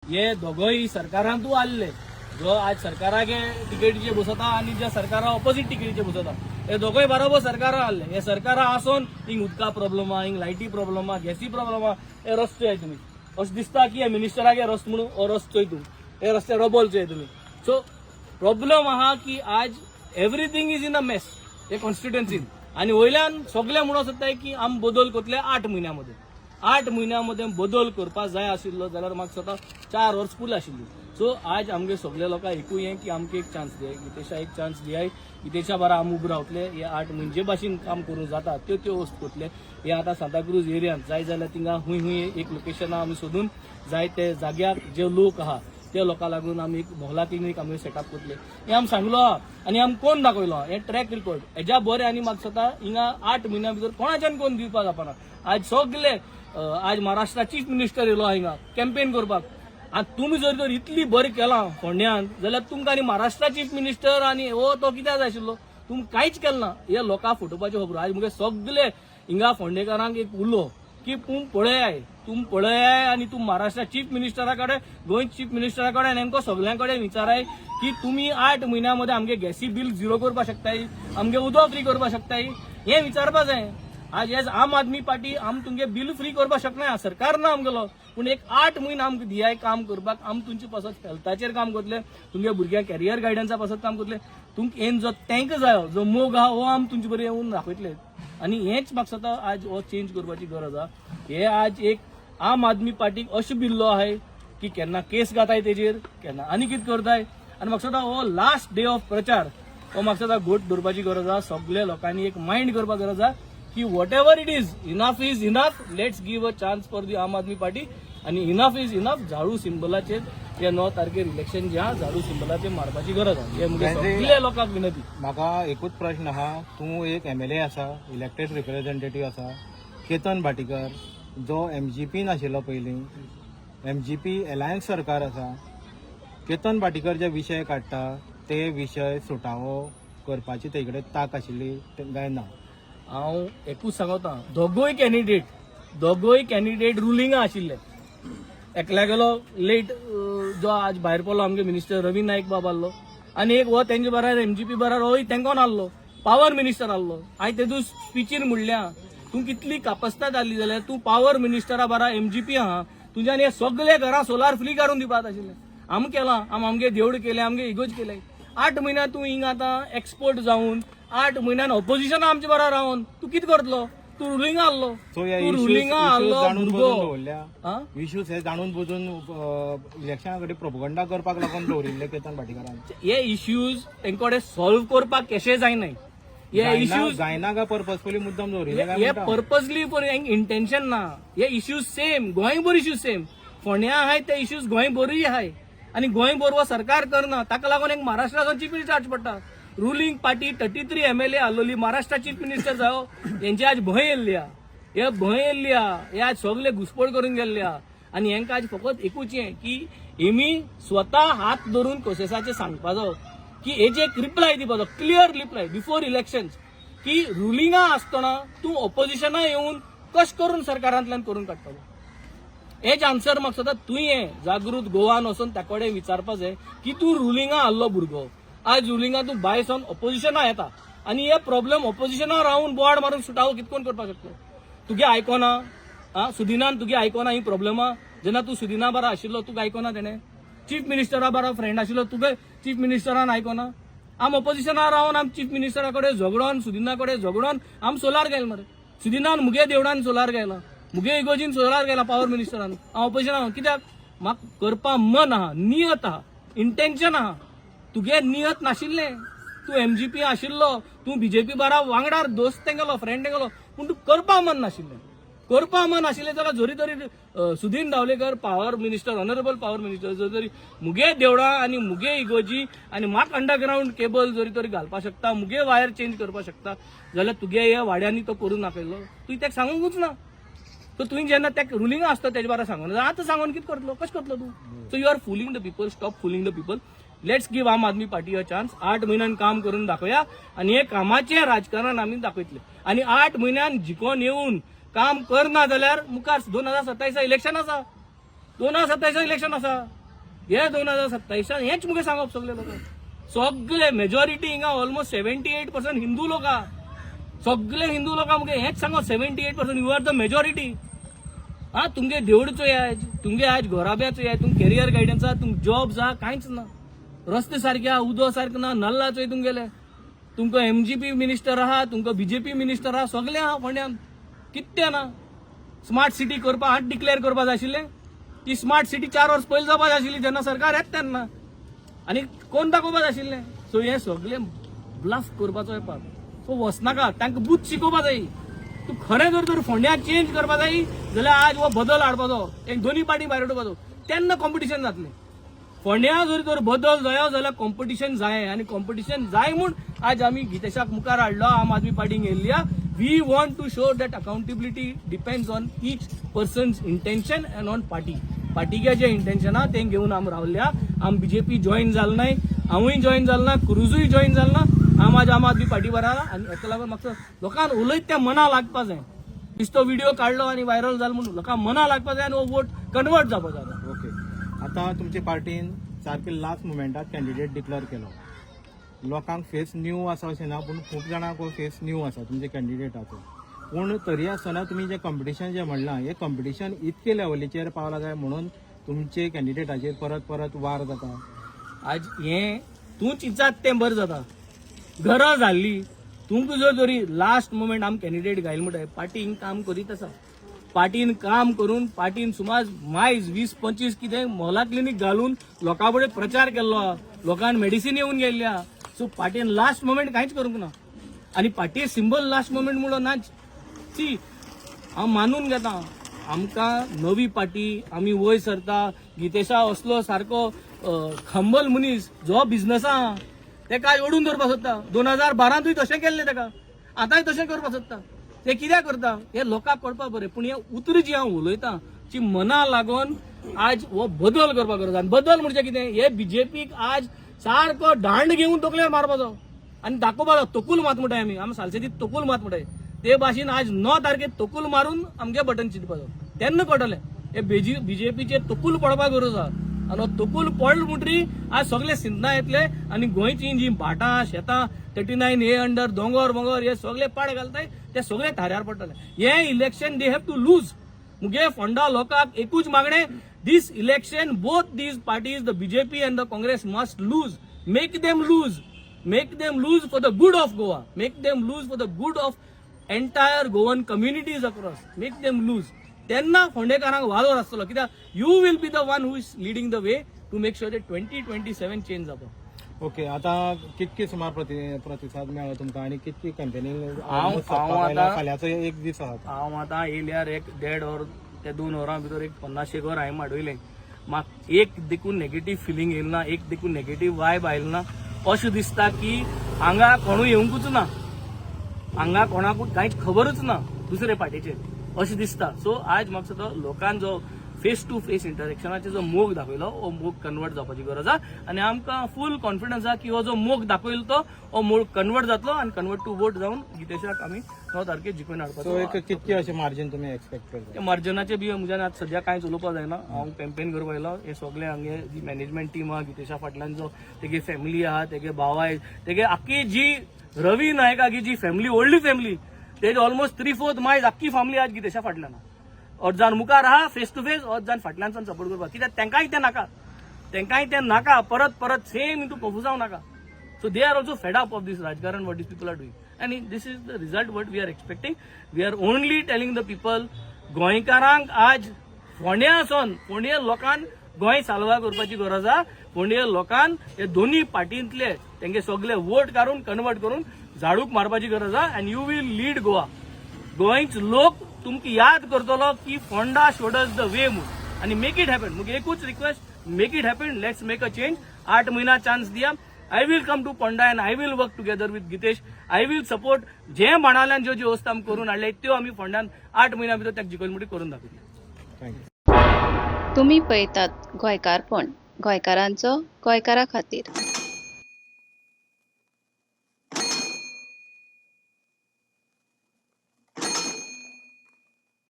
हे दोगोय सरकारांतू आसले, जो आज सरकारागे तिकेटीचे बसता आनी जे सरकारा ऑपोजीट तिकेटीचे बसता, हे दोगोय बरोबर सरकारा आसले. हे सरकारा आसोन हिंग उदका प्रॉब्लम आहा, हिंग लायटी प्रॉब्लम आहा, गॅसी प्रॉब्लम आहा. हे रस्ते आहे, तुमी अशें दिसता की हे मिनिस्टरागे रस्तो म्हणून हो रस्तो चोय तूं, हे रस्ते रबल चोय तुमी. सो प्रॉब्लम आहा की आज everything is in a mess हे कॉन्स्टिट्युएन्सीन. आणि वयल्यान सगळे म्हणून सोदताय की आम बदल करतले 8 म्हयन्या मदीं. 8 म्हयन्या मदीं बदल करपाक जाय आशिल्लो जाल्यार म्हाका दिसता 4 वर्स पुरो आशिल्ली. सो आज आमगे सगळे लोकांक एकूय हें की आमकां एक चान्स दियाय, गितेशा एक चान्स दियाय. गितेशा बारा आमी उबे रावतले. हे 8 म्हयने जे भाशेन काम करूंक जाता त्यो त्यो वस्तू करतले. हे आतां सांताक्रूज एरियांत जाय जाल्यार थिंगा हुंय हुंय एक लोकेशनां आमी सोदून जाय ते जाग्यार जे लोक आहा त्या लोकां लागून आमी एक मोहला क्लिनीक आमी सेटअप करतले हें आमी सांगलो आहा आनी आमी कोण दाखयलो आहा. हें ट्रॅक रिकॉर्ड हेज्या बरें आनी म्हाका दिसता हिंगा 8 म्हयन्या भितर कोणाच्यान कोण दिवपाक जावपाना. आज सगले आज महाराष्ट्रा चीफ मिनिस्टर येयलो हिंगा कॅम्पेन करपाक. आनी तुमी जर तर इतली बरें केलां फोंड्यान जाल्यार तुमकां आनी महाराष्ट्रा चीफ मिनिस्टर आनी हो तो कित्याक जाय आशिल्लो? तुमी कांयच केलें ना. हे लोकांक फटोवपाच्यो खबरो. आज मुगे सगले हिंगा फोंडेकारांक एक उलो की तूं पळयाय, तूं पळयाय आनी तूं महाराष्ट्रा चीफ मिनिस्टरा कडेन, गोंय चीफ मिनिस्टरा कडेन, नेमको सगळ्यां कडेन विचाराय की तुमी 8 म्हयन्या मदीं आमगे गॅसी बील झिरो करपाक शकताय, आमगे उदक फ्री करपाक शकताय, हें विचारपा जाय. आज एज आम आदमी पार्टी आम तुमगे बील फ्री करपाक शकना, सरकार ना आमगेलो, पूण एक 8 म्हयने आमकां दियाय काम करपाक. आम तुमचे पासत हेल्थाचेर काम करतले, तुमगे भुरग्यांक कॅरियर गायडन्सा पासत काम करतले. तुमकां येन जो तेंक जायो, जो मोग आहा, हो आम तुमचे बरें येवन दाखयतले. आनी हेंच म्हाका दिसता आज हो चेंज करपाची गरज आहा. हे आज एक आम आदमी पार्टीक अशें बिल्लो आहाय की केन्ना केस घाताय तेजेर, केन्ना आनी कितें करताय. आनी म्हाका दिसता हो लास्ट डे ऑफ प्रचार हो म्हाका दिसता घोट दवरपाची गरज आहा. सगळे लोकांनी एक मायंड करपाक गरज आहा की whatever it is, enough is enough. Let's give a chance for the Aam Aadmi Party. आनी इनफ is enough. झाडू सिंबलाचेर हे 9 तारखेर इलेक्शन जे आहा, झाडू सिंबलाचेर मारपाची गरज आहा. हे मुगे सगळे लोकांक विनंती. म्हाका एकूच प्रश्न आहा. तूं एक एमएलए आसा, इलेक्टेड रिप्रेझेंटेटीव आसा. केतन भाटीकर जो एमजीपीन आशिल्लो पयलीं, एमजीपी एलायन्स सरकार आसा, केतन भाटीकर जे विशय काडटा ते विशय सुटावो करपाची ते कडेन ताक आशिल्ली काय ना? हांव एकूच सांगता, दोगूय कॅन्डिडेट रुलिंगा आशिल्ले. एकल्या गेलो लेट जो आज भायर पडलो आमगे मिनिस्टर रवी नायक बाब आहलो आनी एक हो तेंचे बराबर एमजीपी बराबर होय तेंकोन आहलो, पावर मिनिस्टर आहलो. हांवें तेदू स्पिचीर म्हणल्या, तूं कितली कापस्ता जाल्ली जाल्यार तूं पावर मिनिस्टरा बरा एमजीपी आहा, तुज्यान हे सगळे घरां सोलार फ्री काडून दिवपाक आशिल्लें. आम केलां, आम आमगे देवड केले, आमगे इगोज केले. 8 म्हयन्या तूं हिंगा आतां एक्सपर्ट जावन 8 म्हयन्यान ऑपोजिशना आमचे बराबर रावन तूं कितें करतलो? तूं रुलिंगा आहलो. सो हे तूं रुलिंगा आहलो जाणून भुरगो. बुजून दवरल्या? आं? इश्यूज हे जाणून बुजून इलेक्शना कडेन प्रोपगंडा करपाक लागून दवरिल्ले केतन भाटीकारान? हे इश्यूज तेंकडे सॉल्व करपाक कशें जायनाय हे इश्यूज. जायना काय पर्पजफुली मुद्दम दवरिल्ले काय हे म्हणटा? पर्पजली फॉर इंटेन्शन ना. हे इश्यूज सेम गोंयभर, इश्यूज सेम फोंड्या आहाय, ते इश्यूज गोंयभरूय आहाय आनी गोंयभर हो सरकार करना. ताका लागून एक महाराष्ट्राचो चीफ मिनिस्टर हाडचो पडटा. रुलिंग पार्टी 33 एमएलए आसलोली, महाराष्ट्रा चीफ मिनिस्टर जायो, हेंची आज भंय येयल्ली आहा. हे भंय येयल्ली आहा. हे आज सगळे घुसपड करून गेल्ले आहा आनी हेंकां आज फकत एकूच हें की हेमी स्वता हात धरून कोसेसाचें सांगपाचो की हेजे एक रिप्लाय दिवपाचो, क्लियर रिप्लाय बिफोर इलेक्शन की रुलिंगा आसतना तूं ऑपोजिशना येवन कश करून सरकारांतल्यान करून काडटलो? हेच आन्सर म्हाका दिसता तुवें जागृत गोवान वचून त्या कडेन विचारपा जाय की तूं रुलिंगा आहलो भुरगो, आज रुलिंगा तूं भायर सावन ऑपोजिशना येता आनी हे प्रॉब्लेम ऑपोजिशना रावन बोवाळ मारून सुटावो कितकोन करपाक शकतो? तुगे आयकोना आं, सुदिनान तुगे आयकोना ही प्रॉब्लेमा? जेन्ना तूं सुदिना बारा आशिल्लो तुका आयकोना तेणें? चीफ मिनिस्टरा बारा फ्रेंड आशिल्लो तुगे, चीफ मिनिस्टरान आयकोना? आम ऑपोजिशना रावन आम चीफ मिनिस्टरा कडेन झगडोन, सुदिना कडेन झगडोन आम सोलार गेले मरे. सुदिनान मुगे देवडान सोलार गेला, मुगे इगोजीन सोलार गेला पावर मिनिस्टरान. हांव ऑपोजिशना कित्याक? म्हाका करपा मन आहा, नियत आहा, इंटेन्शन आहा. तुगे नियत नाशिल्लें. तूं एमजीपी आशिल्लो, तूं बीजेपी बारा वांगडार दोस्त तेंगेलो, फ्रेंड तेंगेलो, पूण तूं करपा मन नाशिल्लें. करपा मन आशिल्लें जाल्यार जरी तरी Sudin दावलेकर power minister, honourable power minister, जर तरी मुगे देवळां आनी मुगे इगोजी आनी म्हाका अंडरग्रावंड केबल जरी तरी घालपाक शकता, मुगे वायर चेंज करपाक शकता जाल्यार तुगे ह्या वाड्यांनी तो करून दाखयलो. तुवें ताका सांगूंकूच ना. सो तुवें जेन्ना ताका रुलिंग आसता तेजे बारा सांगून आतां सांगून कितें करतलो, कशें करतलो तूं? So you are fooling the people. Stop fooling the people. Let's give Aam Aadmi Party a chance. 8 म्हयन्यान काम करून दाखोवया आनी हे कामाचें राजकारण आमी दाखयतले. आनी 8 म्हयन्यान जिकोन येवन काम करना जाल्यार मुखार 2027 इलेक्शन आसा. 2027 इलेक्शन आसा. हे 2027 हेंच मुगे सांगप सगळे लोक. सगळे मेजॉरिटी हिंगा ऑलमोस्ट 78% हिंदू लोक आहा. सगळे हिंदू लोकां मुगे हेंच सांगप, 78% you are the majority. हा, तुमगे देवळचो आयज, तुमगे आयज घराब्याचो आयज, तुम कॅरियर गायडन्स आहा, तुम जॉब्स आहा, कांयच ना. रस्ते सारके आहा, उदक सारकें ना, नल्ला चोय तुमगेले. तुमकां एमजीपी मिनिस्टर आहा, तुमकां बीजेपी मिनिस्टर आहा, सगळे आहा फोंड्यान. कित्ते ना? स्मार्ट सिटी करपा आठ डिक्लेअर करपा जाय आशिल्लें. ती स्मार्ट सिटी 4 वर्स पयलीं जावपा जाय आशिल्ली, जेन्ना सरकार येता तेन्ना, आनी कोण दाखोवपा जाय आशिल्लें. सो हे सगळे ब्लफ करपाचो येपार. सो वचनाका, तांकां बूथ शिकोवपा जाय. तूं खरें जर तर फोंड्या चेंज करपा जाय जाल्यार आज हो बदल हाडपाचो, एक दोनी पार्टी भायर उडोवपाचो, तेन्ना कॉम्पिटिशन जातलें. फोंड्या जर तर बदल जायो जाल्यार कॉम्पिटिशन जाय, आनी कॉम्पिटिशन जाय म्हूण आज आमी गितेशाक मुखार हाडलो, आम आदमी पार्टीक येयल्ली. We want to show that accountability depends on each person's intention and on party. पार्टीगे जे इंटेन्शन आहा तें घेवन आमी रावल्या. आम बीजेपी जॉयन जाल नाय, हांवूय जॉयन जाल ना, क्रुजूय जॉयन जाल ना. आम आज आम आदमी पार्टी बरा आनी हेका लागून म्हाका लोकांक उलयत तें मना लागपा जाय. बेश्टो व्हिडिओ काडलो आनी व्हायरल जालो म्हणून लोकांक मना लागपा जाय आनी हो वोट कन्वर्ट जावपा जाय. ओके, आतां तुमचे पार्टीन सारके लास्ट मुमेंटाक कॅन्डिडेट डिक्लेअर केलो. लोकांक फेस न्यू आसा अशें ना, पूण खूब जाणांक हो फेस न्यू आसा तुमचे कॅन्डिडेटाचो. पूण तरी आसतना तुमी जें कॉम्पिटिशन जें म्हणलां, हें कॉम्पिटिशन इतके लेवलीचेर पावलां काय म्हणून तुमचे कॅन्डिडेटाचेर परत परत वार जाता? आज हें तूं चिंचात तें बरें जाता. गरज जाल्ली तुमकां जर तरी लास्ट मुमेंट आम कॅन्डिडेट घायल म्हणटाय, पार्टीन काम करीत आसा. पार्टीन काम करून पार्टीन सुमार मायज 20-25 कितें मोहला क्लिनीक घालून लोकां कडेन प्रचार केल्लो आहा, लोकांक मेडिसीन येवन गेल्ली आहा. सो पार्टीन लास्ट मुमेंट कांयच करूंक ना आनी पार्टी सिंबल लास्ट मुमेंट म्हणून ना. सी, हांव मानून घेता, आमकां नवी पार्टी, आमी वयर सरता. गितेशा असलो सारको खंबल मनीस जो बिझनसा तेका आयज ओडून दवरपाक सोदता. 2012तूय तशें केल्लें तेका, आतांय तशें करपाक सोदता. ते कित्याक करता हे लोकांक कळपा बरें, पूण हे उतरां जी हांव उलयतां ती मना लागून आज हो बदल करपाक गरज. आनी बदल म्हणजे कितें? हे बीजेपीक आज सारको दांड घेवन तकलेर मारपाचो आनी दाखोवपाचो. तोकूल मात म्हणटाय आमी, आमी सालसेती तोकूल मात म्हणटाय. ते भाशेन आज 9 तारखेर तोकूल मारून आमगे बटन चिरपाचो, तेन्ना कळटलें हे बीजेपीचे तोकूल पडपाक गरज आहा. आनी हो तोकूल पडलो म्हणटरी आज सगळे सिन्ना येतले आनी गोंयची जी भाटां शेतां 39A under दोंगोर बोंगोर हे सगळे पाड घालताय, ते सगळे थाऱ्यार पडटले. हे election they have to lose. मुगे फोंडा लोकांक एकूच मागणें, this election both these parties, the BJP and the Congress, must lose. Make them lose, make them lose for the good of Goa, make them lose for the good of entire Goan communities across. Make them lose. तेन्ना फोंडेकारांक वालोर आसतलो, कित्याक you will be the one who is leading the way to make sure 2027 change जावपा. Okay, आता कितके सुमार प्रतिसाद मेळ्ळो तुमकां आनी कितकी कॅम्पेनींग? हांव आतां- फाल्यांचो एक दीस आहा. हांव आतां येयल्यार एक देड वर ते 2 वरां भितर एक 50 एक वर हांवें माडयलें. म्हाका एक देखून नेगेटीव फिलींग येयलें ना, एक देखून नेगेटीव वायब आयलें ना. अशें दिसता की हांगा कोणूय येवंकूच ना, हांगा कोणाकूच कांयच खबरूच ना दुसरे पार्टीचेर, अशें दिसता. सो आज म्हाका दिसता लोकान जो फेस टू फेस इंटरेक्शनाचो जो मोग दाखयलो, हो मोग कन्वर्ट जावपाची गरज आहा. आनी आमकां फूल कॉन्फिडन्स आहा की हो जो मोग दाखयलो तो हो मोग कन्वर्ट जातलो आनी कन्वर्ट टू वोट जावन गितेशाक आमी 9 तारखेर जिखून सो हाडपाचो. एक कितके अशें मार्जीन तुमी एक्सपेक्ट करता? ते मार्जनाचे बी म्हज्यान आज सद्या कांयच उलोवपाक जायना. हांव कॅम्पेन करपाक आयलो. हे सगळे हांगे जी मॅनेजमेंट टीम आहा, गितेशा फाटल्यान जो तेगे फॅमिली आहा, तेगे भाव, तेगे आख्खी जी रवी नायकागी जी फॅमिली, व्हडली फॅमिली, तेजे ऑलमोस्ट 3/4 मायज आख्खी फॅमिली आज गितेशा फाटल्यान आहा. अर्द जाण मुखार आहा फेस टू फेस, अर्द जाण फाटल्यान सपोर्ट करपाक, कित्याक तेंकांय तें नाका, तेंकांय तें नाका, परत परत सेम हितून कन्फ्यूज नाका. So they are also fed up of this राजकारण what these people are doing, and this is the result what we are expecting. We are only telling the people, गोंयकारांक आज फोंड्या आसोन फोंड्या लोकांक गोंय साल्वार करपाची गरज आहा. फोंड्या लोकांक हे दोन्ही पार्टींतले तेंगे सगळे वोट काडून कन्वर्ट करून झाडूक मारपाची गरज आहा, and you will lead Goa. गोंयच लोक तुमकां याद करतलो की Ponda showed us the way म्हूण. आनी make it happen. मुगे एकूच request, make it happen, let's make a change. 8 म्हयना chance दिया. I will come to Ponda and I will work together with Gitesh. I will support. जे म्हणाल्यान ज्यो ज्यो वस्तू आमी करून हाडले त्यो आमी फोंड्यान 8 म्हयन्या भितर ताका जिखयले म्हणटी करून दाखयतले. Thank you. तुमी पळयतात गोंयकारपण, गोंयकारांचो गोंयकारा खातीर.